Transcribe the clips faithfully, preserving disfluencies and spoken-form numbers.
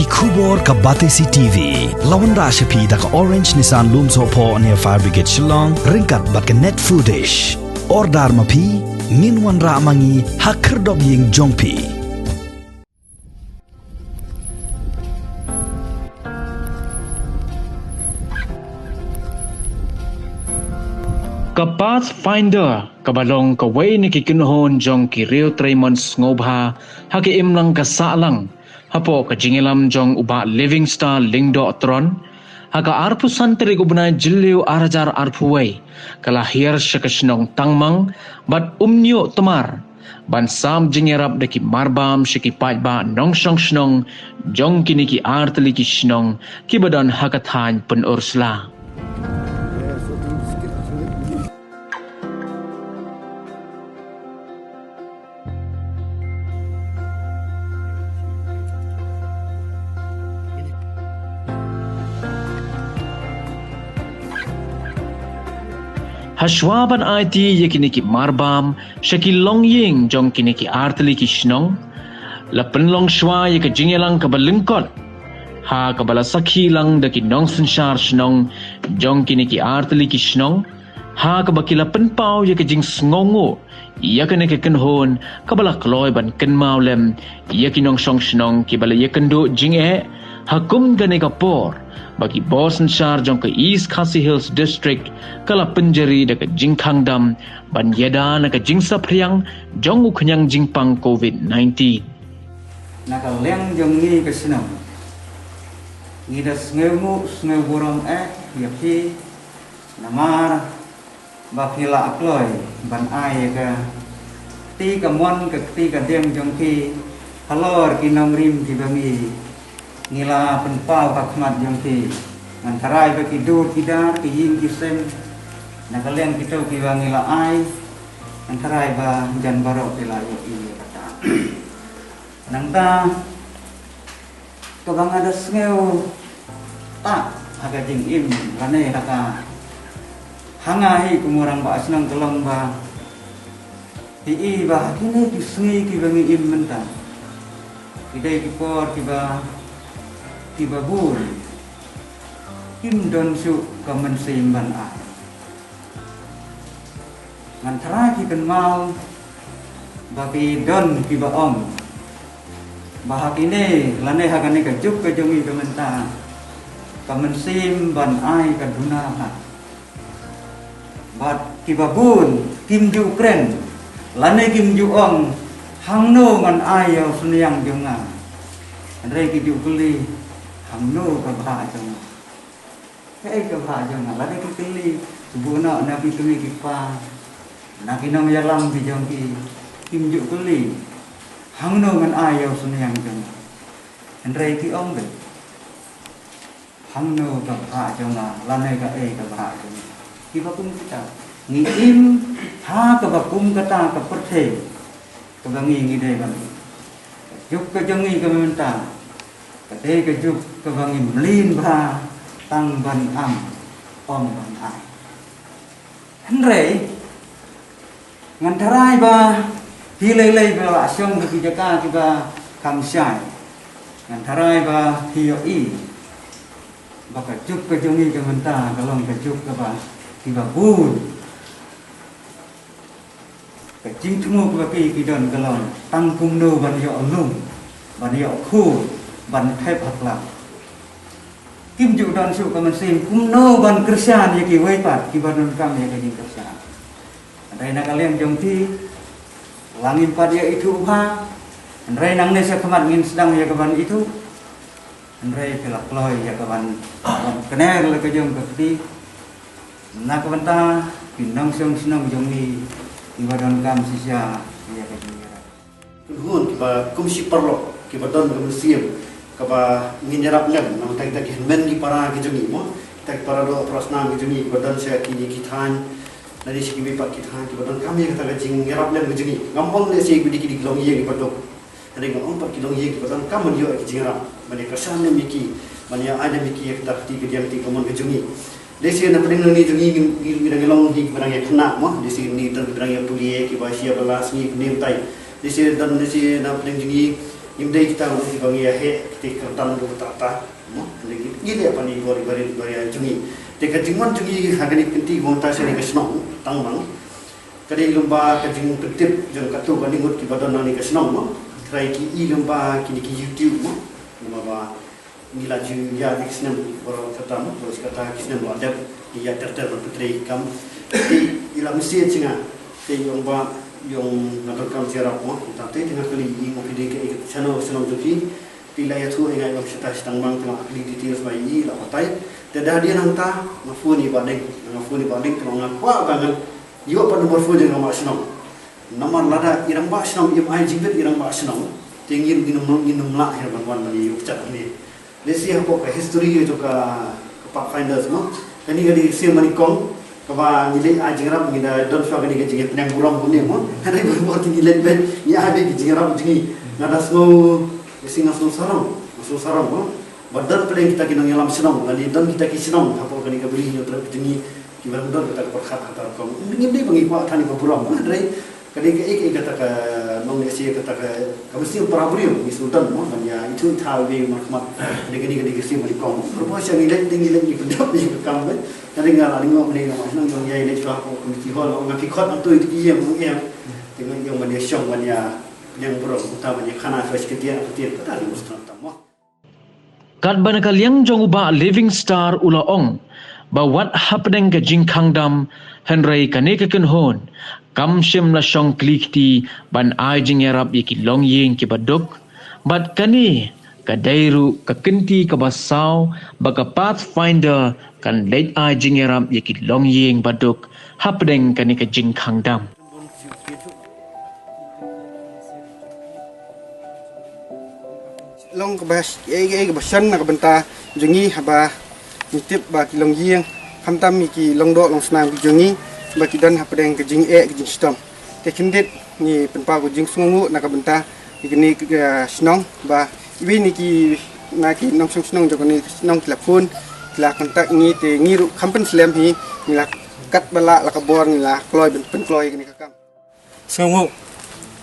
Khubor ka Batesi T V la wanrah sha phi da ka Orange Nissan Lumsohphoh near Fire Brigade Shillong ryngkat bad ka Net Foodish. Order ma phi, ngin wanrah ma ngi ha khyrdop ïing jong phi. Ka Pathfinder kaba long kawei na ki kynhun jong ki riew trei mon sngewbha ha ka imlang ka sahlang, hapoh ka jingïalam jong u Bah Living Star Lyngdoh Tron, ha ka arphew san tarik u bnai Jylliew ar hajar arphew wei, ka la hiar sha ka shnong Tangmang bad Umñiuh Tmar, ban sam jingïarap da ki marbam sha ki paidbah nongshong shnong jong kine ki artylli ki shnong kiba don ha ka thaiñ Pynursla. Hashwa ban aiti ïa kine ki marbam sha ki longïing jong kine ki artylli ki shnong, la pynlong shwa ïa ka jingïalang kaba lyngkot, ha kaba la sakhi lang da ki nongsynshar shnong jong kine ki artylli ki shnong, ha kaba ki la pynpaw ïa ka jingsngewnguh ïa kane ka kynhun kaba la kloi ban kynmaw lem ïa ki nongshong shnong kiba la ïakynduh jingeh ha kum kane ka por, ba ki bor synshar jong ka East Khasi Hills District ka la pynjari da ka jingkhang dam ban ïada na ka jingsaphriang jong u khñiang jingpang COVID nineteen. Na ka liang jong ngi ka shnong, ngi da sngewnguh sngewburom eh ïa phi, namar ba phi la kloi ban ai ïa ka kti kamon ka kti kadiang jong phi halor ki nongrim kiba ngi, ngi la pynpaw ha khmat jong phi. Ngan tharai ba ki dur ki dar, ki ïing ki sem, na ka liang kito kiba ngi la ai, ngan tharai ba jan baroh phi la ïohi ïa kata. Nangta kaba nga da sngew tah ha ka jingim lane ha ka, ha nga hi kum u rangbah shnong ka long ba phi i ba ha kine ki sngi kiba ngi im mynta, ki dei ki por kiba, kiba bun kim don shuh ka mynsiem ban ai. Ngan tharai ki kynmaw ba ki don kiba ong ba ha kine lane ha kane ka juk ka jong ngi ka mynta, ka mynsiem ban ai ka duna bha. Bad kiba bun kim ju kren lane kim ju ong, hangno ngan ai ïa u sniang jong nga. Hynrei ki ju kylli, hangno ka bha jong nga. Kaei ka bha jong nga, lada ki kylli, buh noh na ki kmie ki kpa, na ki nongïalam ki jong ki, kim ju kylli, hangno ngan ai ïa u sniang jong nga. Hynrei ki ong beit, hangno ka bha jong nga, lane kaei ka bha jong nga. Kiba kum kita, ngi im ha kaba kum kata ka pyrthei kaba ngi ngi dei ban im. Ka juk ka jong ngi ka mynta ka dei ka juk kaba ngi mlien bha tang ban am, ym ban ai. Hynrei ngan tharai ba phi lei lei ba la shong ha ki jaka kiba kham shai, ngan tharai ba phi ïohi ba ka juk ka jong ngi ka mynta ka long ka juk kaba, kiba bun. Ka jingthmu kaba ki, ki don ka long tang kumno ban ïoh lum, ban ïoh khur, ban thep ha khlaw. Kim ju don shuh ka mynsiem kumno ban kyrshan ïa kiwei pat kiba donkam ïa ka jingkyrshan. Hynrei na ka liang jong phi, la ngim pat ïa ithuh bha. Hynrei nangne sha khmat ngin sdang ïa ka ban ithuh. Hynrei phi la kloi ïa ka ban, ban kner la ka jong ka kti. Na ka bynta ki nongshong shnong jong ngi kiba donkam shisha ïa ka jingïarap. Kynhun kiba kum shi paralok kiba don ka mynsiem kaba ngin ïarap lem na bynta kita ki hynmen ki para ki jong ngi mo. Kita ki para doh para snam ki jong ngi kiba don sha kine ki thaiñ, lane sha kiwei pat ki thaiñ kiba donkam ïa kata ka jingïarap lem ka jong ngi. Ngam ong lehse ki dei ki longïing kiba duk. Hynrei ngan ong pat ki longïing kiba donkam ban ïoh ïa ki jingïarap, ban ïa kyrshan lem ïa ki, ban ïa ai lem ïa ki ïa kata ka kti kadiang kti kamon ka jong ngi. Lehse na pdeng nangne jong ngi, ngi, ngi dang ïa long hi kiba dang ïa khynnah mo, lehse ngi don kiba dang ïa pule, kiba shi ïa ba la sngi khyndai. Lehse don, lehse na pdeng jong ngi Ngim dei kita ruh kiba ngi ïa heh kita ki kyrdan ruh kata kata. Mo, ngi ngi leh pat ïa i bor i barit i baria jong ngi. Te ka jingwan jong ngi ha kane ka kynti ba mynta sha kane ka shnong Tangmang, ka dei lyngba ka jingpyntip jong katto katne ngut kiba don ha kane ka shnong, mo. Trai ki i lyngba kine ki YouTube, mo. Namar ba ngi la ju ïa ki snem baroh kata, mo, baroh kata ki snem ba la dep, ngi ïa ter ter ban pyntrei kam. Te i la message ïa nga, te i ong ba i ong nga donkam jingïarap, mo. Te te nga kylli i, mo, phi dei kaei ka shnong, shnong jong phi? Te i la ïathuh ïa nga i ong shata sha Tangmang, te nga kylli details ba i, i la batai. Te da hadien nangta nga phone ïa i Bah Deng, nga phone ïa i Bah Deng, te nga kwah ba ngan ïoh pat number phone jong i rangbah shnong. Namar lada i rangbah shnong im ai jingbit ïa i rangbah shnong, te ngi ruh ngin ym, ngin ym lah hi ban wan ban ïa ïoh kjat hangne. Lehse hapoh ka history jong ka, ka Pathfinders, mo. Kane ka dei ka sien ba nyngkong kaba ngi leit ai jingïarap, ngi da don shuwa kane ka jingïapynïeng burom kumne, mo. Hynrei barabor te ngi leit beit, ngi ai beit ka jingïarap jong ngi. Nga da sngew, lehse nga sngew sarong, nga sngew sarong, mo. Ba don pdeng kita ki nongïalam shnong, lane don kita ki shnong hapoh kane ka Bri Hynñiewtrep jong ngi kiba don kita ka pyrkhat ha kata ka rukom. Ngim dei ba ngi kwah than ïa ka burom, hynrei ka dei kaei kaei kata ka nonglehse, kata ka, ka mynsiem para briew ngi sngewdon, mo, ban ïa ithuh ithaw iwei i markhmat. Ka dei, ka dei, ka dei ka mynsiem ba nyngkong. Barabor sha ngi leit, te ngi leit ngi pyndep ïa ka kam, eh. Ka dei, nga la lyngngoh mynne nga ong ïa i leit shuwa hapoh community hall, nga ong phi khot hangto ïa ki ïing, ong em. Te nga ong ban ïa shong ban ïa pynïeng burom, kumta ban ïa khana shuwa sha ki ïing, ka dei, ka dei, ka dei, mo. Katba na ka liang jong u Bah Living Star u la ong ba wat hapdeng ka jingkhang dam, hynrei kane ka kynhun kam shym la shong kli kti ban ai jingïarap ïa ki longïing kiba duk. Bad kane ka dei ruh ka kynti kaba saw ba ka Pathfinder kan leit ai jingïarap ïa ki longïing ba duk hapdeng kane ka jingkhang dam. Long kaba, eh, eh, kaba shon na ka bynta jong ngi haba ngi tip ba ki longïing, khamtam ïa ki longdoh longsnam ki jong ngi, ba ki don hapdeng ka jingeh ka jingshitom. Te khyndiat ngi pynpaw ka jingsngewnguh na ka bynta ïa kine ki, eh, shnong, ba iwei na ki, na ki nongshong shnong jong kane ka shnong ki la phone, ki la contact ïa ngi, te ngi ruh kham pynslem hi, ngi la katba lah la ka bor ngi la kloi ban pynkloi ïa kane ka kam. Sngewnguh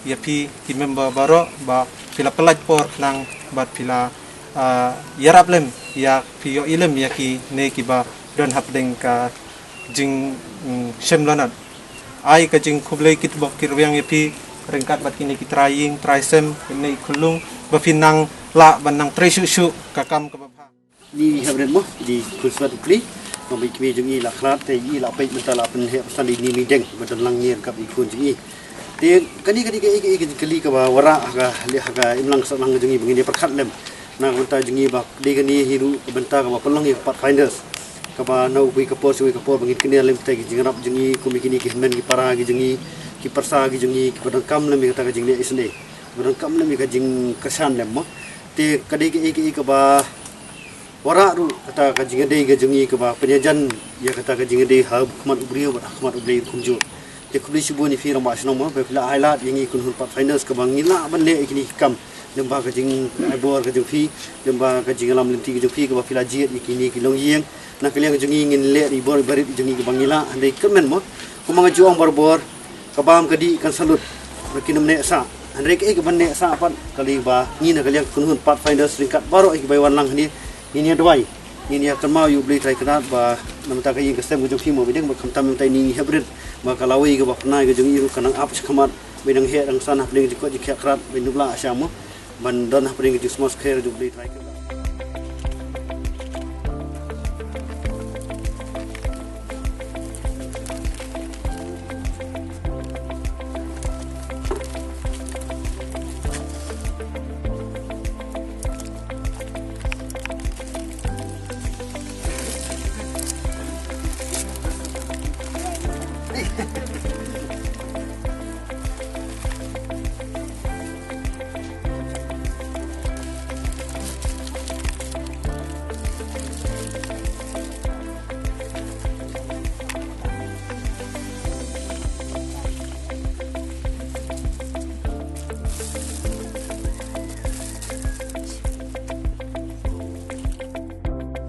ïa phi ki member baroh ba phi la pynlait por khnang bad phi la, ah, ïarap lem ïa, phi ïohi lem ïa kine kiba don hapdeng ka jing, mm, shemlanot. Ai ka jingkhublei kit bok kit rwiang ïa phi ryngkat bad kine ki trai ïing trai sem, kine ki khunlung, ba phi nang lah ban nang trei shuh shuh ka kam kaba bha. Ni hapdeng mo, i khun Smat u kylli, mo, ba i kmie jong i la khlad, te i la peit mynta la pynheh pynsan ïa i Ni Meideng ba don lang ni ryngkat i khun jong i. Te kane, kane ka, ka, ka jingkylli kaba wanrah ha ka, ha ka imlang sahlang jong i ba ngin ïa pyrkhat lem na ka bynta jong i, ba dei kane hi ruh ka bynta kaba pynlong ïa ka Pathfinders, kaba na kawei ka por sha kawei ka por ba ngin kynnoh lem ïa ki jingïarap jong i, kum ïa kine ki hynmen ki para ki jong i, ki pyrsa ki jong i, kiba donkam lem ïa kata ka jingleh isynei, kiba donkam lem ïa ka jingkyrshan lem mo. Te ka dei kaei kaei kaba wanrah ruh kata ka jingïadei ka jong i kaba pynïajan ïa kata ka jingïadei ha khmat u briew bad ha khmat U Blei kumjuh. Te khublei shibun ïa phi rangbah shnong mo, ba phi la ai lad ïa ngi kynhun Pathfinders kaba ngi lah ban leh ïa kine ki kam lyngba ka jingai bor ka jong phi, lyngba ka jingïalam lynti ka jong phi kaba phi la jied ïa kine ki longïing. Na ka liang jong ngi ngin leh ïa i bor i barit jong ngi kaba ngi lah, hynrei kyrmen mo. Kumba nga ju ong barabor, ka bam ka dih kan sa lut, ba kin ym neh sah. Hynrei kaei kaban neh sah pat ka dei ba ngi na ka liang kynhun Pathfinders ryngkat baroh ïa kiba wan lang hangne, ngin ïa duwai, ngin ïa kynmaw ïa U Blei Trai Kynrad ba na ka bynta ka ïing ka sem ka jong phi mo Meideng, ba khamtam mynta ïa i Ni Heprit, ba ka lawei kaba pynai ka jong i ruh kan nang ap shakhmat, ba i nang heh nang san hapdeng jingkoit jingkhiah Trai, ba i nukla sha mo. Ban don hapdeng ka jingsmos kher jong U Blei Trai.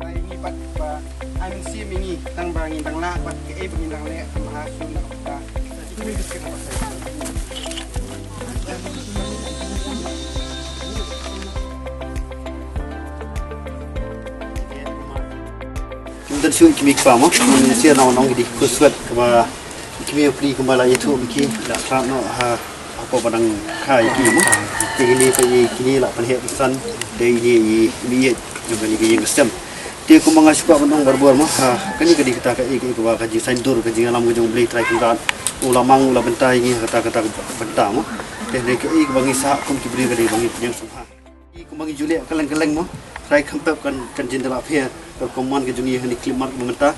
Ai ngi pat ba ai mynsiem ïa ngi tang ba ngin dang lah bad kaei ba ngin dang leh, tang ba ha shu na ka bynta. Khublei shibun. Shu kmie kpa mo, shu na nong di khuslai kaba kmie pli kumba la ïathuh ma ki la khlad noh ha hapoh ba dang kha ïa ki mo. Te kine ka ïa kine la pynheh pynsan dei ine i ïeit jong kane ka ïing ka sem. Te kumba nga shu kwah ban ong barabor mo, ha kane ka dei kata ka ïa ka ïa kaba ka jingsaiñdur ka jingïalam ka jong U Blei Trai Kynrad. U la mang u la bynta ïa ngi ha kata kata ka bynta mo. Te dei ka ïa kaba ngi sah kum ki briew ka dei ba ngi pynïeng sngewbha. Kumba ngi ju leh kylleng kylleng mo, trai kham pep kan kan jin da la pher. Ka command ka jong ngi ha kane ka clip mark ba mynta.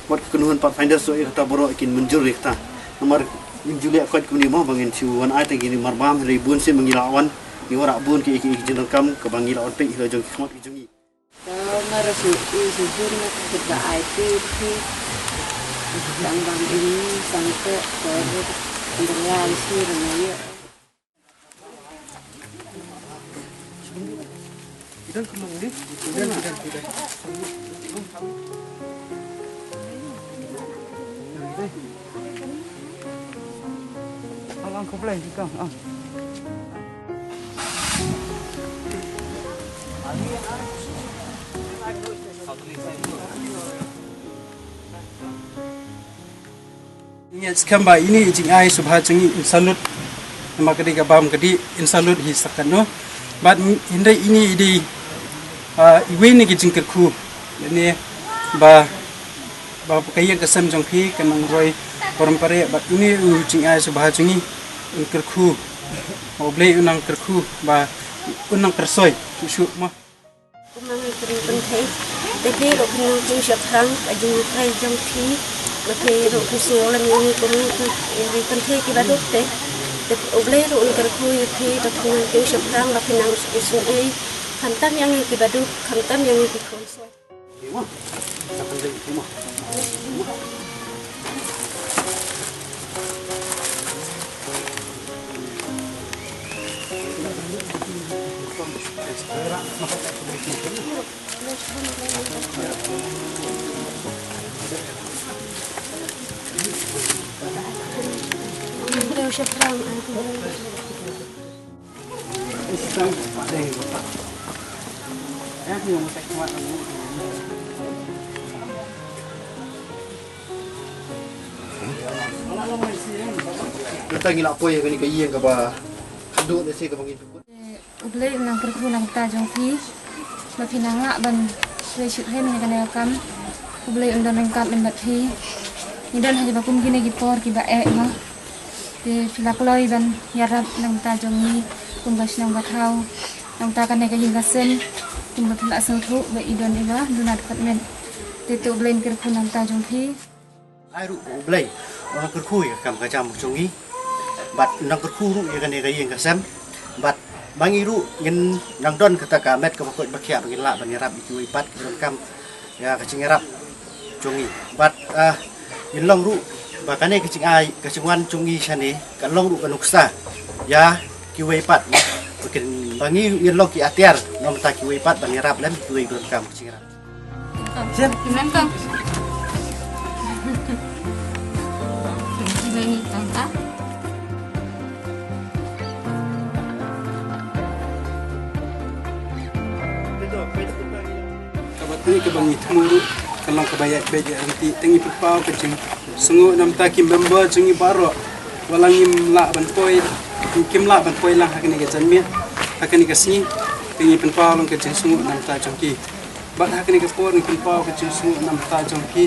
Wat ka kynhun Pathfinder so ïa kata baroh kin mynjur ïa kata. Namar ngin ju leh koit kumne mo ba ngin shu wan ai tang kine mar bam, hynrei bun sien ba ngi la wan, ngi wanrah bun ki ki jingdonkam kaba ngi la wan peit hi la jong ki khmat ki jong ngi. Ka mar shu i shu jur na ka ba ai ti ti. Dang bang ini sang te ko ndra isi rama ye. Ngi ngeit skhem ba ine i jingai sngewbha jong ngi in sa lut. Namar ka dei ka bam ka dei in sa lut hi sa katno. Bad hynrei ine i dei, ah, iwei na ki jingkyrkhu. Ine ba, ba ka ïing ka sem jong phi ka nang roi parom pare bad ine u jingai sngewbha jong ngi in kyrkhu. Ba U Blei u nang kyrkhu ba u nang kyrsoi shuh shuh mo. Kumba ngi kren pynthei, te phi ruh phin nang kum shaphrang ka jingïatrei jong phi, ba phi ruh phi sngew lem ïa ngi kum ngi ki, ïa ngi pynthei kiba duk te. Te U Blei ruh un kyrkhu ïa phi, ba phin nang kum shaphrang, ba phin nang ïasngewei, khamtam ïa ngi kiba duk, khamtam ïa ngi ki khun soi. Mynta ngi la poi ha kane ka ïing kaba khadduh lehse kaba ngi. U Blei u nang kyrkhu na ka bynta jong phi. Ba phi nang lah ban trei shuh hi na kane ka kam. U Blei un don ryngkat lem bad phi. Ngi don ha kaba kum kine ki por kiba eh mo. Te phi la kloi ban ïarap na ka bynta jong ngi kum ka shnong ka thaw. Na ka bynta kane ka ïing ka sem kum ba phi la sngewthuh ba i don iba duna department. Te to U Blei un kyrkhu na ka bynta jong phi. Ai ruh U Blei u nang kyrkhu ïa ka kam ka jam jong ngi. Bad u nang kyrkhu ruh ïa kane ka ïing ka sem. Bad ma ngi ruh ngin nang don kata ka met kaba koit ba khiah ba ngin lah ban ïarap ïa kiwei pat kiba donkam ïa ka jingïarap jong ngi. Bad, ah, ngin long ruh ba kane ka jingai ka jingwan jong ngi shane kan long ruh ka nuksa ïa kiwei pat. Ba kin, ba ngi ngin long ki atiar na ka bynta kiwei pat ban ïarap lem kiwei ba donkam ka jingïarap. Sim. Welcome. Sila ni tang ah. Kaba tang kaba ngi thmu ruh ka long kaba ïaid beit ïaid ryntih, tang ngi pynpaw ka jingsngew na ka bynta ki member jong ngi baroh. Wat la ngim lah ban poi, kim lah ban poi lang ha kane ka janmiet, ha kane ka sngi, tang ngi pynpaw lang ka jingsngew na ka bynta jong ki. Bad ha kane ka por ngi pynpaw ka jingsngew na ka bynta jong phi,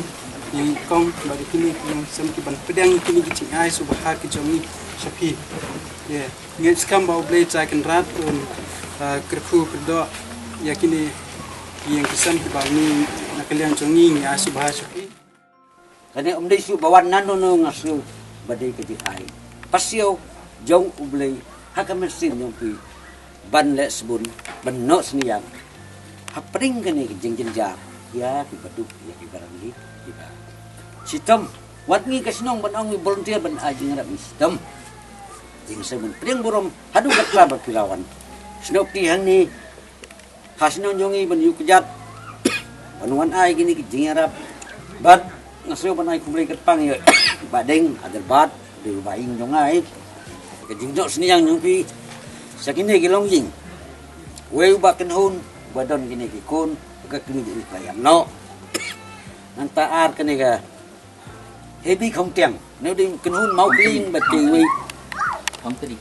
ïa i kong bad ïa kine ki ïing sem ki ban pdiang ïa kine ki jingai sngewbha ki jong ngi sha phi. Ïa, ngi ngeit skhem ba U Blei Trai Kynrad un, ah, kyrkhu kyrdoh ïa kine ki ïing ki sem kiba ngi na ka liang jong ngi ngi ai sngewbha sha phi. Kane ym dei shuh ba wan na no no, nga sngew ba dei ka jingai pasiaw jong U Blei ha ka mynsiem jong phi ban leh sbun, ban noh sniang hapdeng kane ka jingjynjar ïa kiba duk, ïa kiba rangli, kiba shitom. Wat ngi ka shnong ban ong ngi volunteer ban ai jingïarap ngi shitom. Jingshem ban pdiang burom haduh katta ba phi la wan snoh kti hangne ha shnong jong ngi ban ïuh kjat ban wan ai kine ki jingïarap. Bad nga sngew ban ai khublei kyrpang ïa Bah Deng Adelbert, dei u bah ïing jong nga, ka jingnoh sniang jong phi sha kine ki longïing. Wei u bah Kynhun ba don kine ki khun, ka kmie jong ngi ka ïam noh. Ngan ta ar kane ka Heavy Khongtiang. Ne dei kynhun Mawkling bad ka iwei. Khongtri.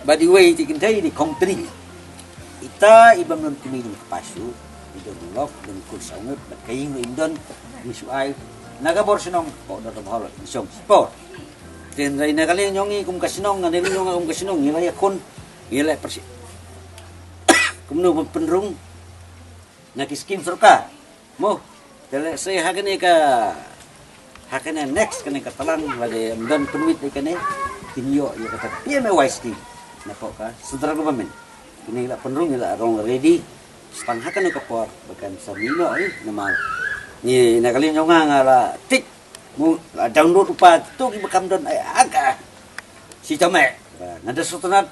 Bad iwei te kynthei dei Khongtri. Ita i bym don kmie don kpa shuh. I don lok don kur saw ngut bad ka ïing ruh im don. Ngi shu ai na ka bor shnong, ko dor da bhol ngi shong shipor. Te hynrei na ka liang jong ngi kum ka shnong, na ka liang jong ngi kum ka shnong ngi la ïakhun, ngi la pyrshah kumno ban pynrung na ki skim sorkar. Mo, te lehse ha kane ka, ha kane next kane ka tlang lada ym don pynwit ïa kane, kin ïoh ïa kata P M A Y scheme napoh ka central government. Kine la pynrung, la rong ready. Tang ha kane ka por ba kan sa mih noh, eh, namar ngi na ka liang jong nga nga la tik, mo, la download u pa to kiba kam don ai aga. Shi tame. Nga da sngewtynnat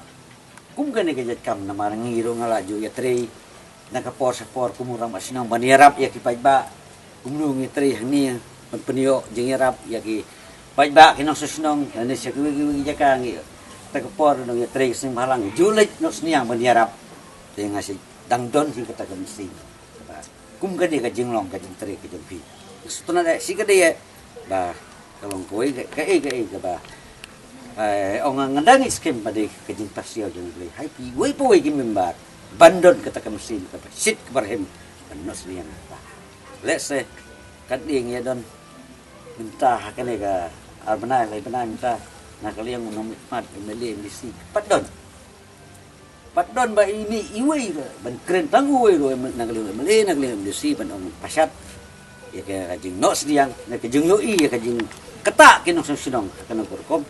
kum kane ka jait kam namar ngi ruh nga la ju ïatrei na ka por sha por kum u rangbah shnong ban ïarap ïa ki paidbah. Kumno ngi trei hangne ban pynïoh jingïarap ïa ki paidbah ki nongshong shnong lane sha kiwei kiwei ki jaka ngi. Ta ka por ngi ïatrei ka seng bhalang ju leit noh sniang ban ïarap. Te nga shu dang don hi kata ka mynsiem. Kum kane ka jinglong ka jingtrei ka jong phi. Sngewtynnat eh, shi ka dei eh. Ba ka long kawei ka, kaei kaei kaba, eh, ong nga dang i skem ba dei ka jingpasiaw jong U Blei. Hai phi wei pa wei ki member ban don kata ka mynsiem kaba shit kaba rhem ban noh sniang ba. Lehse kat dei ngi don mynta ha kane ka ar bnai lai bnai mynta na ka liang u nongmihkhmat M L A M D C pat don. Pat don ba i mih iwei ruh ban kren tang uwei ruh na ka liang M L A na ka liang M D C ban ong pashat ïa ka jingnoh sniang na ka jingïohi ïa ka jingktah ki nongshong shnong ha kano ka rukom.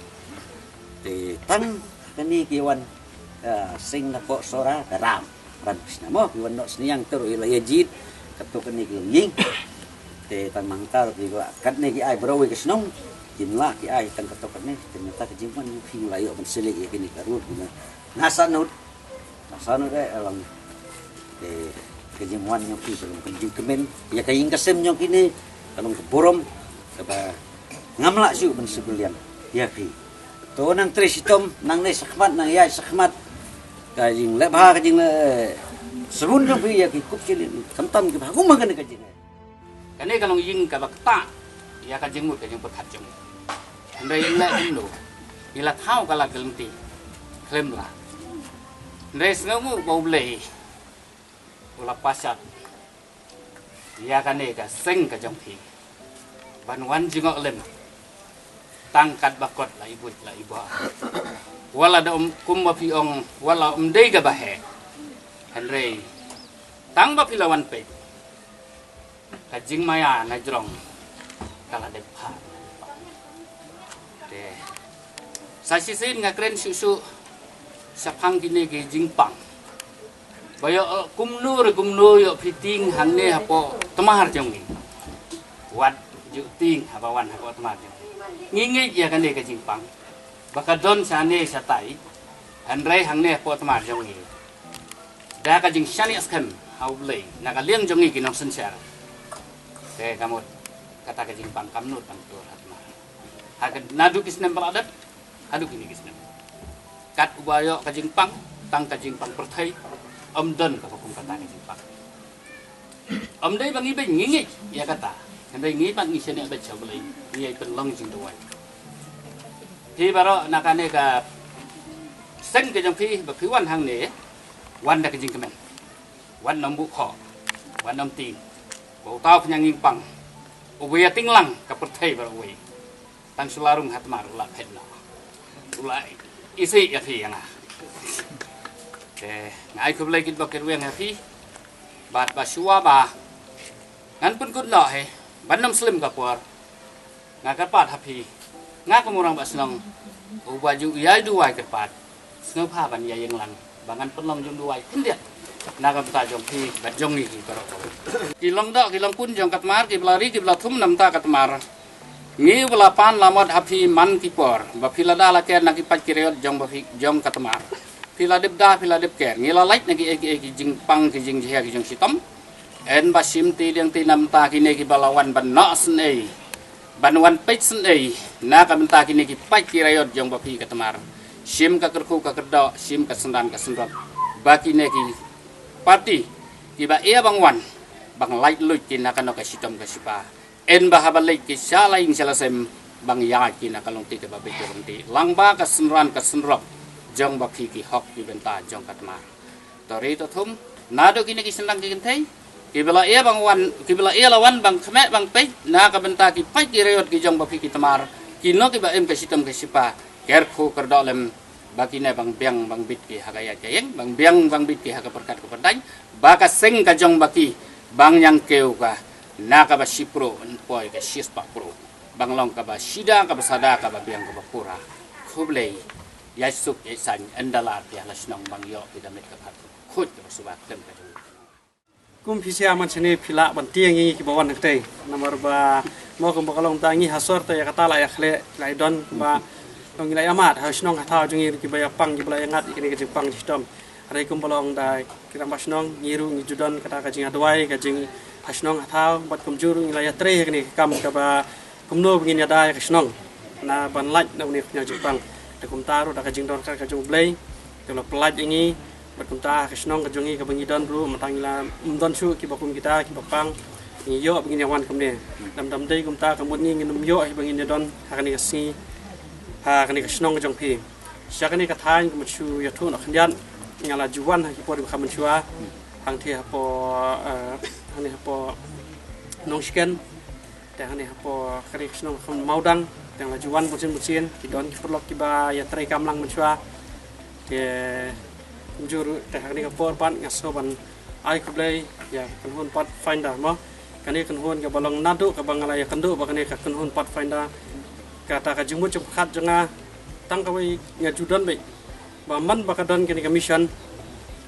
Te tang kane ki wan ka seng na poh Sohra ka ram ram ki shnong mo ki wan noh sniang te ruh ïa la ïa jied kato kane ki long ïing. Te tang ma hangta ruh ki la katne ki ai baroh wei ka shnong. Kim lah ki ai tang kato kane te mynta ka jingwan ki la ïoh ban sylli ïa kine ka rud kine. Nga sah nud, nga sah nud eh alang. Eh, ka jingwan jong ki ka long ka jingkmen ïa ka ïing ka sem jong kine ka long ka burom kaba ngam lah shuh ban sngewliang ïa ki. To nang trei shitom, nang ne shakhmat, nang ïaid shakhmat. Ka jingleh bha, ka jingleh sbun jong phi ïa ki kup shilin, khamtam ki bha kum ha kane ka jing. Kane ka long ïing kaba ktah ïa ka jingmut ka jingpyrkhat jong ngi. Hynrei ïa leh kumno, ïa la thaw ka lad ka lynti khlem la. Hynrei sngewnguh ba U Blei u la pashat ïa kane ka seng ka jong phi ban wan jngoh lem. Tang kat ba kot la i buit la i ba. Wat la da um kum ba phi ong wat la um dei kaba heh. Hynrei tang ba phi la wan peit ka jingmaïa na jrong ka la dep phah. Te sa shisien nga kren shuh shuh shaphang kine ki jingpang. Ba ïoh kumno re kumno ïoh phi tieng hangne hapoh tmar jong ngi. Wat ju tieng haba wan hapoh tmar jong ngi. Ngi ngeit ïa kane ka jingpang ba ka don shane shatai. Hynrei hangne hapoh tmar jong ngi da ka jingshaniah skhem ha U Blei na ka liang jong ngi ki nongsynshar. Te ka mut kata ka jingpang kam nud ban tur ha tmar. Ha ka naduh ki snem ba la dep haduh kine ki snem. Kat uba ïoh ka jingpang tang ka jingpang pyrthei. Ym don kaba kum kata ka jingpang. Ym dei ba ngi beiñ ngi ngeit ïa kata. Hynrei ngi pat ngi shaniah beit sha U Blei ngi ïai pynlong jingduwai. Phi baroh na kane ka seng ka jong phi ba phi wan hangne wan da ka jingkmen. Wan ym buh khoh, wan ym tieng. Ba uta u khñiang ïing pang uba ïa tinglang ka pyrthei baroh uwei. Tang shu la rung ha tmar u la phet noh. U la isih ïa phi ïa nga. Te nga ai khublei kitbok kitrwiang ha phi. Bad ba shuwa ba ngan pynkut noh hi ban ym slem ka por. Nga kyrpad ha phi nga kum u rangbah shnong uba ju ïai duwai kyrpad. Sngewbha ban ïa ïeng lang ba ngan pynlong jingduwai khyndiat na ka bynta jong phi bad jong ngi hi baroh. Ki long doh ki long pun jong ka tmar kiba la ri kiba la thum na bynta ka tmar. Ngi ba la pan la mot ha phi man ki por ba phi la da la ker na ki paid ki riot jong ba phi jong ka tmar. Phi la dep da phi la dep ker ngi la lait na ki ei ki ei ki jingpang ki jingjia ki jingshitom. Yn ba shim ti liang ti na bynta kine kiba la wan ban noh sngewsih ban wan peit sngewsih na ka bynta kine ki paid ki riot jong ba phi ka tmar. Shim ka kyrkhu ka kyrdoh shim ka synran ka synrot ba kine ki parti kiba ïa bang wan bang lait luid ki na kano ka shitom ka shipa. Yn ba haba leit ki sha la ïing sha la sem, bang ïa ki na ka longti kaba bit ka longti. Lang ba ka synran ka synrok jong ba phi ki hok ki bynta jong ka tmar. To ri to thum, naduh kine ki syndang ki kynthei, ki ba la ïa bang wan, ki ba la ïa la wan bang khmih bang peit na ka bynta ki paid ki riot ki jong ba phi ki tmar, kino ki ba im ka shitom ka shipa, kyrkhu kyrdoh lem, ba kine bang biang bang bit ki ha ka ïaid ka ïeng, bang biang bang bit ki ha ka pyrkhat ka pyrdaiñ, ba ka seng ka jong ba ki bang ñiangkiew ka na kaba shiphew, yn poi ka shispah phew, bang long kaba shida kaba sada kaba biang kaba pura. Khublei. Ïaid suk ïaid saiñ, ynda la arpia la shnong bang ïoh ki da met ka phat, khuid kaba suba klem ka jong. Kum phi sia man shane phi lah ban tieng ïa ngi kiba wan hangtei. Namar ba mo kumba ka long ta ngi ha sor te ïa kata la ïa khleh la ïa don ba long ngi la ïa mad ha shnong ha thaw jong ngi kiba ïa pang kiba la ïa ngat ïa kine ka jingpang jinghitom. Hynrei kumba long da ki rangbah shnong ngi ruh ngi ju don kata ka jingïaduwai ka jing ha shnong ha thaw bad kumjuh ruh ngi la ïa trei ïa kane ka kam kaba kumno ba ngin ïada ïa ka shnong na ban lait na une u khñiang jingpang. Te kumta ruh da ka jingdonkam ka jong U Blei te la pyllait ïa ngi bad kumta ka shnong ka jong ngi kaba ngi don ruh mynta ngi la ym don shuh kiba kum kita kiba pang. Ngi ïoh ba ngin ïa wan kumne. Dam dam dei kumta ka mut ngi ngin ym ïoh ba ngin ïa don ha kane ka sngi ha kane ka shnong ka jong phi. Sha kane ka thaiñ ka mut shu ïathuh noh khyndiat nga la ju wan ha ki por ba kham mynshuwa hangtei hapoh eh, hangtei hapoh Nongshken. Te hangne hapoh kane ka shnong ka Mawdang te la ju wan bunsien bunsien ki don ki paralok kiba ïa trei kam lang mynshuwa. Te kumjuh ruh te ha kane ka por pat nga sngew ban ai khublei ïa ka kynhun Pathfinder mo. Kane ka kynhun kaba long naduh kaba nga la ïa kynduh ba kane ka kynhun Pathfinder kata ka jingmut jingpyrkhat jong nga tang kawei nga ju don beit. Ba man ba ka don kane ka mission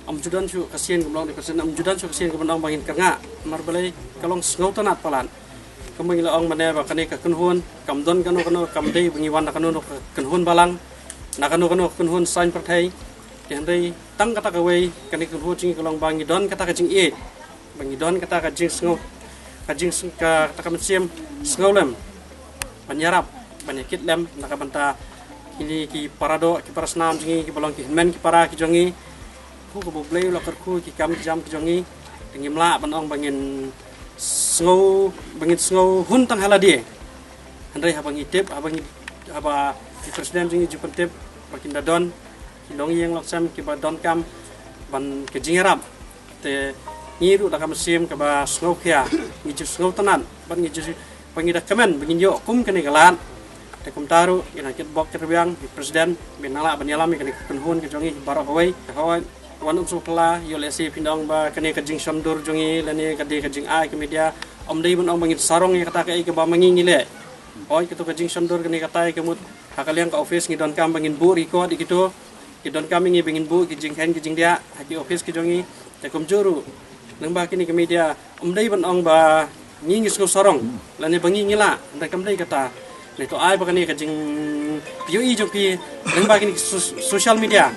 ym ju don shuh ka sien ka ban ong dei ka sien ym ju don shuh ka sien ka ban ong ba ngin kyrngah. Namar balei ka long sngewtynnat palat. Kumba ngi la ong mynne ba kane ka kynhun kam don kano kano kam dei ba ngi wan na kano kano ka kynhun balang na kano kano ka kynhun saiñ pyrthei. Te hynrei tang kata kawei kane ka kynhun jong ngi ka long ba ngi don kata ka jingïeit. Ba ngi don kata ka jingsngew ka jing ka kata ka mynsiem sngewlem ban ïarap ban ïakit lem na ka bynta kine ki para doh ki para snam jong ngi kiba long ki hynmen ki para ki jong ngi. Khublei U Blei u la kyrkhu ki kam ki jam ki jong ngi. Te ngim lah ban ong ba ngin sngew ba ngin sngew hun tang ha lade. Hynrei haba ngi tip haba ngi haba ki president jong ngi ju pyntip ba kin da don ki longïing longsem kiba donkam ban ka jingïarap. Te ngi ruh da ka mynsiem kaba sngewkhia ngi ju sngewtynnat bad ngi ju ba ngi da kmen ba ngin ïoh kum kane ka lad. Te kumta ruh ngi nang kitbok kitrwiang ki president ba ngin nang lah ban ïalam ïa kane ka kynhun ka jong ngi baroh kawei. Te hooid wan um sngewphylla ïoh lehse phin ong ba kane ka jingshon dur jong ngi lane ka dei ka jingai ka media. Ym dei ban ong ba ngin sarong ïa kata kaei kaba ma ngi ngi leh. Hooid kato ka jingshon dur kane katai ka mut ha ka liang ka office ngi donkam ba ngin buh record ïa kito. Ki donkam ïa ngi ba ngin buh ki jingkheiñ ki jingdiah ha ki office ki jong ngi. Te kumjuh ruh lyngba kine ki media ym dei ban ong ba ngi ngi sngew sarong lane ba ngi ngi lah, hynrei kam dei kata. Ne to ai ba kane ka jingpynïohi jong phi lyngba kine ki so- social media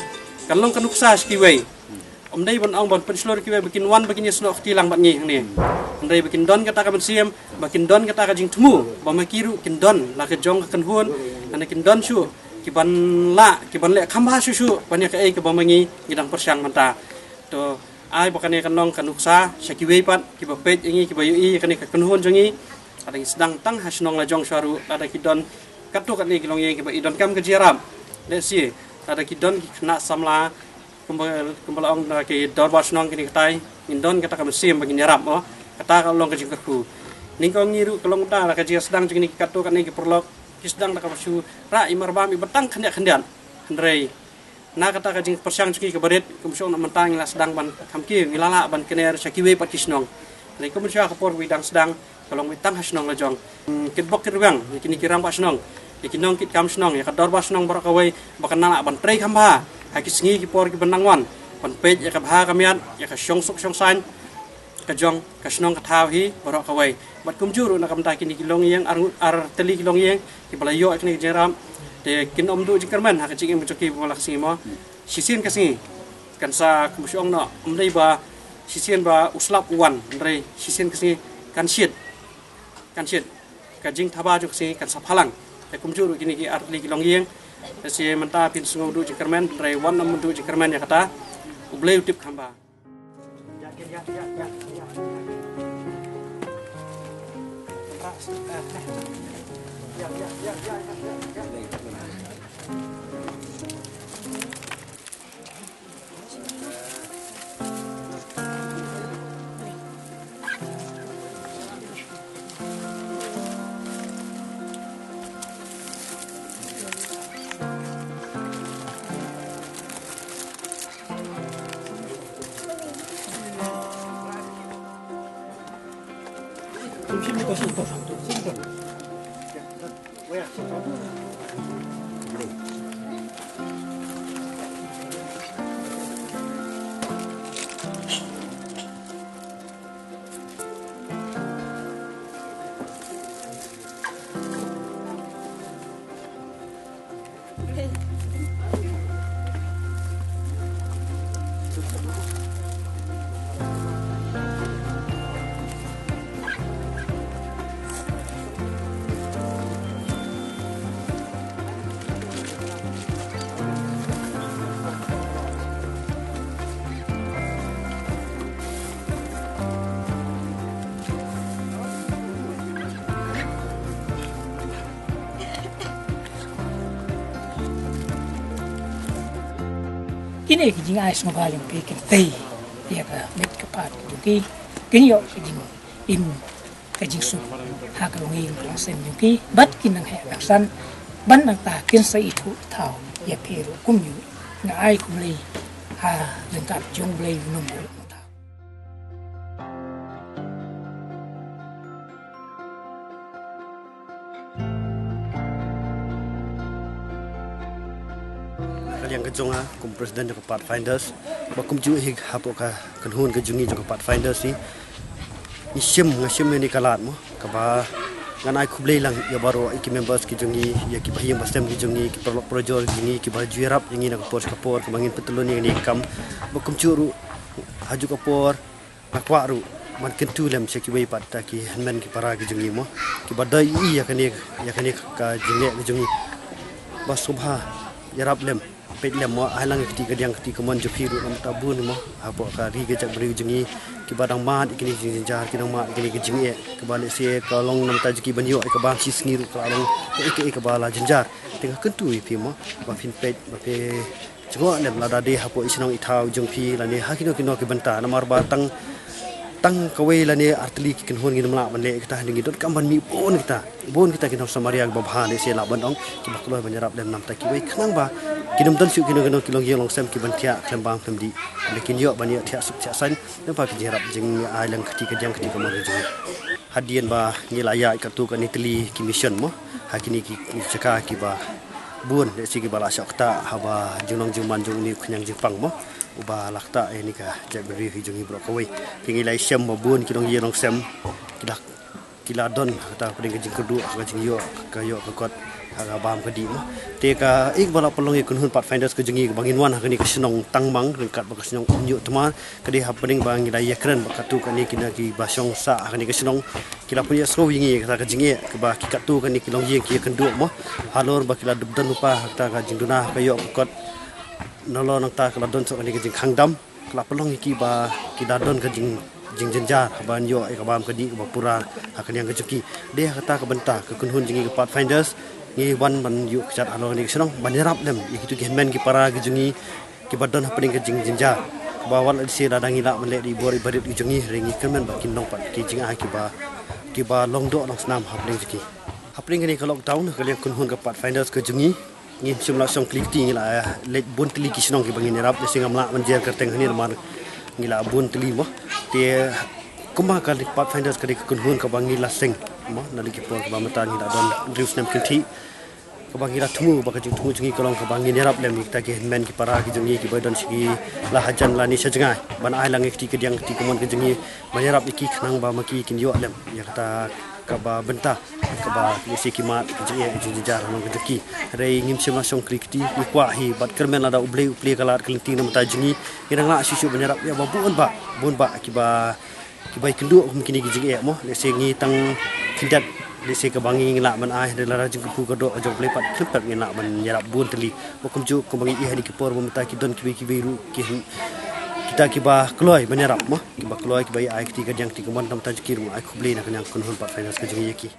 kan long ka nuksa sha kiwei. Ym dei ban ong ban pynshlur kiwei ba kin wan ba kin ïasnoh kti lang bad ngi hangne. Hynrei ba kin don kata ka mynsiem ba kin don kata ka jingthmu ba ma ki ruh kin don la ka jong ka kynhun. Hynrei kin don shuh ki ban lah ki ban leh kham bha shuh shuh ban ïa kaei kaba ma ngi ngi dang pyrshang mynta. To ai ba kane kan long ka nuksa sha kiwei pat kiba peit ïa ngi kiba ïohi ïa kane ka kynhun jong ngi. Lada ngi sdang tang ha shnong la jong shuwa ruh lada ki don katto katne ki longïing kiba i donkam ka jingïarap. Lehse lada ki don ki khynnah samla kumba kumba la ong da ki dorbar shnong kine katai ngin don kata ka mynsiem ba ngin ïarap mo. Kata ka long ka jingkyrkhu. Nyngkong ngi ruh ka long da la ka jingsdang jong kine ki katto katne ki paralok ki sdang da kaba shu rah i marbam i ba tang khyndiat khyndiat. Hynrei na kata ka jingpyrshang jong ki kaba rit kum shong na mynta ngi la sdang ban kham ki ngi la lah ban kner sha kiwei pat ki shnong. Hynrei kum sha ka por wei dang sdang ka long wei tang ha shnong la jong. Kitbok kitrwiang ïa kine ki rangbah shnong ïa ki nongkitkam shnong ïa ka dorbar shnong baroh kawei ba kan nang lah ban trei kham bha ha ki sngi ki por kiban nang wan ban peit ïa ka bha ka miat ïa ka shongsuk shongsaiñ ka jong ka shnong ka thaw hi baroh kawei. Bad kumjuh ruh na ka bynta kine ki longïing ar ngut ar tylli ki longïing kiba la ïoh ïa kane ka jingïarap. Te kin ym duh jingkyrmen ha ka jingim ka jong ki ba la ka sngi mo. Shisien ka sngi kan sa kum shu ong noh ym dei ba shisien ba u slap u wan hynrei shisien ka sngi kan shit. Kan shit ka jingthaba jong ka sngi kan sa phalang. Te kumjuh ruh kine ki ar tylli ki longïing. Te shi mynta phin sngew duh jingkyrmen hynrei wat nym duh jingkyrmen ïa kata. U Blei u tip kham bha. Kine ki jingai sngewbha jong phi kin tei ïa ka met ka phad jong ki, kin ïoh ka jingim, ka jingsuk ha ka longïing ka longsem jong ki, bad kin nang heh nang san, bad nangta kin sa ithuh thaw ïa phi ruh kumjuh. Nga ai khublei ha ryngkat jong U Blei U Nongbuh Thaw. Ka liang ka jong nga kum president jong ka Pathfinders, ba kumjuh hi hapoh ka kynhun ka jong ngi jong ka Pathfinders hi, ngi shim, nga shim ïa kane ka lad mo, kaba ngan ai khublei lang ïa baroh ïa ki members ki jong ngi, ïa ki bahaïing bahasem ki jong ngi, ki paralok parajor ki jong ngi, kiba ju ïarap ïa ngi na ka por sha ka por, kaba ngin pyntylun ïa kane ka kam, ba kumjuh ruh hajuh ka por, nga kwah ruh ban kyntu lem sha kiwei pat ki hynmen ki para ki jong ngi mo, kiba dei ïa kane, ïa kane ka jingeh ka jong ngi. Ba sngewbha ïarap lem, peit lem mo, ai lang ïa kti kadiang kti kamon jong phi ruh namar ta bun mo hapoh ka ri ka jaitbynriew jong ngi, kiba dang mad ïa kine ki jingjynjar, ki dang mad ïa kine ki jingeh, kiba lehse ka long namar ta jong ki ban ïoh ïa ka bam shisngi ruh ka la long kaei kaei kaba la jynjar. Te nga kyntu ïa phi mo, ba phin peit, ba phi jngoh lem lada dei hapoh i shnong i thaw jong phi lane ha kino kino ki bynta, namar ba tang, tang kawei lane artylli ki kynhun ngim lah ban leh ïa kata, ngi donkam ban mih bun kita, bun kita ki nongsamaria kiba bha, lehse lah ban ong kiba kloi ban ïarap lem namar ta kiwei, khnang ba kin ym don shuh kino kino ki longïing longsem ki ban thiah khlem bam khlem dih, lane kin ïoh ban ïoh thiah suk thiah saiñ lyngba ki jingïarap jingai lang kti kadiang kti kamon ka jong ngi. Hadien ba ngi la ïaid katto katne tylli ki mission mo, ha kine ki, ki jaka kiba bun, lehse kiba la shah ktah haba jinglong jingman jong une u khñiang jingpang mo, uba la ktah ïa kane ka jaitbynriew hi jong ngi baroh kawei. Te ngi la ïashem ba bun ki longïing longsem ki la, ki la don ha kata ka pdeng ka jingkyrduh, ha ka jingïoh, ka ïoh ka kot, ha ka bam ka dih mo. Te kaei kaba la pynlong ïa ka kynhun Pathfinders ka jong ngi kaba ngin wan ha kane ka shnong Tangmang ryngkat bad ka shnong Umñiuhtmar, ka dei hapdeng ba ngi la ïakren bad katto katne kine kiba shong sah ha kane ka shnong, ki la pynïasngew ïa ngi ïa kata ka jingeh kaba ki katto katne ki longïing ki ïakynduh mo, halor ba ki la dup don lypa ha kata ka jingduna ha ka ïoh ka kot. Nalor nangta ka la don shuh kane ka jingkhang dam, ka la pynlong ïa ki ba ki la don ka jing, jingjynjar ban ïoh ïa ka bam ka dih kaba pura ha ka liang ka jong ki. Dei ha kata ka bynta ka kynhun jong ngi ka Pathfinders ngi wan ban ïuh kjat halor kane ka shnong ban ïarap lem ïa kito ki hynmen ki para ki jong ngi kiba don hapdeng ka jingjynjar, kaba wat lehse lada ngi lah ban leh da i bor i barit ki jong ngi, hynrei ngi kyrmen ba kin long pat ki jingai kiba, kiba long doh long snam hapdeng jong ki. Hapdeng kane ka lockdown, ka liang kynhun ka Pathfinders ka jong ngi, ngim shym la shong kli kti, ngi la leit bun tylli ki shnong kiba ngin ïarap, lehse ngam lah ban jer kyrteng hangne namar ngi la bun tylli mo. Te kumba ka Pathfinders ka dei ka kynhun kaba ngi la seng mo, na ki por kaba mynta ngi la don hynriew snem kynthih. Kaba ngi la thmu, ba ka jingthmu jong ngi ka long kaba ngin ïarap lem ïa kita ki hynmen ki para ki jong ngi kiba don sha ki la hajan lane sha jngai, ban ai lang ïa kti kadiang kti kamon ka jong ngi ban ïarap ïa ki khnang ba ma ki kin ïoh lem ïa kata kaba bynta kaba lehse ki mad ka jingeh ka jingjynjar halor ka jong ki. Hynrei ngim shym la shong kli kti, ngi kwah hi bad kyrmen lada U Blei u plie ka lad ka lynti na bynta jong ngi, ngi dang lah shuh shuh ban ïarap ïa ba bun bah, bun bah kiba kiba ïakynduh kum kine ki jingeh mo, lehse ngi tang khyndiat, lehse kaba ngi ngi lah ban ai, hynrei lada jingkyrkhu ka doh ka jong U Blei pat khlem pep ngin lah ban ïarap bun tylli. Ba kumjuh kumba ngi ïohi ha kine ki por ba mynta ki don kiwei kiwei ruh ki, ki Da kiba kloi ban ïarap mo, kiba kloi kiba ïa ai kti ka jingkti ka mon tam ta jong ki ruh ai khublei na ka jingkynhun pat finance ka jong ïa ki.